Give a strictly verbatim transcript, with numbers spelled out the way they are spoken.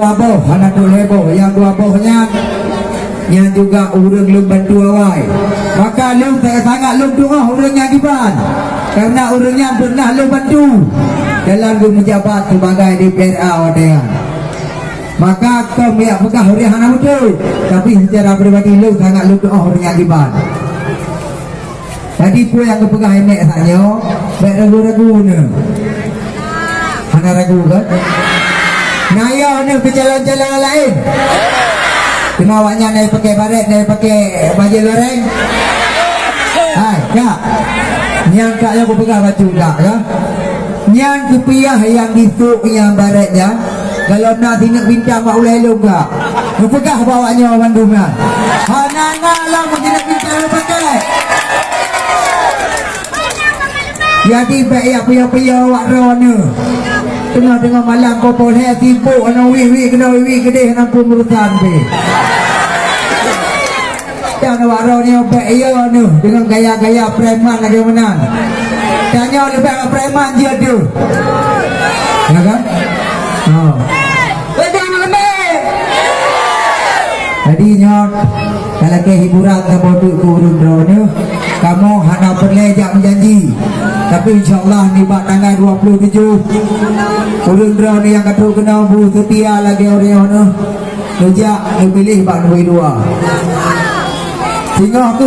Dua boh, hana trok lhèe boh. Nyang dua boh nyan, nyan juga ureueng lôn bantu awai. Maka lôn sangat-sangat lôn tu'oh ureueng nyan kiban. Karena ureueng nyan pernah lôn bantu dalam geumeujabat sebagai D P R A watèe nyan. Maka kon jak peugah ureueng hana beutôi, tapi secara pribadi lôn sangat lôn tu'oh ureueng nyan kiban. Jadi peue nyang geupeugah I Mek tanyoe, bèk ragu-ragu neuh. Hana ragu kan? Na yo neuh keu calon-calon laén. Teuma awaknyan na pakè barèt, na pakè bajèe loreng. Hai, kak. Nyang kak nyang kupeugah bacut kak, ya. Nyan keupiah nyang disôk nyang barèt nyan, galom na sineuk bintang bak ulèe lôn ka. Neupeugah bak awaknyoe bandum nyan. Hana na lom sineuk bintang lôn pakè. Jadi bèk jak piôh-piôh awak droeneuh. Teungoh-teungoh malam poh lhèe sibôk, hana wih-wih, keunoe wih-wih keudéh, hana peue urusan pih. Dan awak droeneuh bèk yo neuh deungon gaya-gaya preman lagèe meunan. Tanyoe leubèh preman jeuet deuh. Ya kan? Ha. Jadi nyoe ka lakèe hiburan saboh teuk keu ureueng droeneuh. Kamoe hana peureulèe jak meujanji. Tapi insya Allah nibak tanggai dua puluh tujoh, ureueng droeneuh nyang ka trok keunoe beuseutia lagèe ureueng nyoe. Neujak neupiléh bak neubri dua. Singoh tu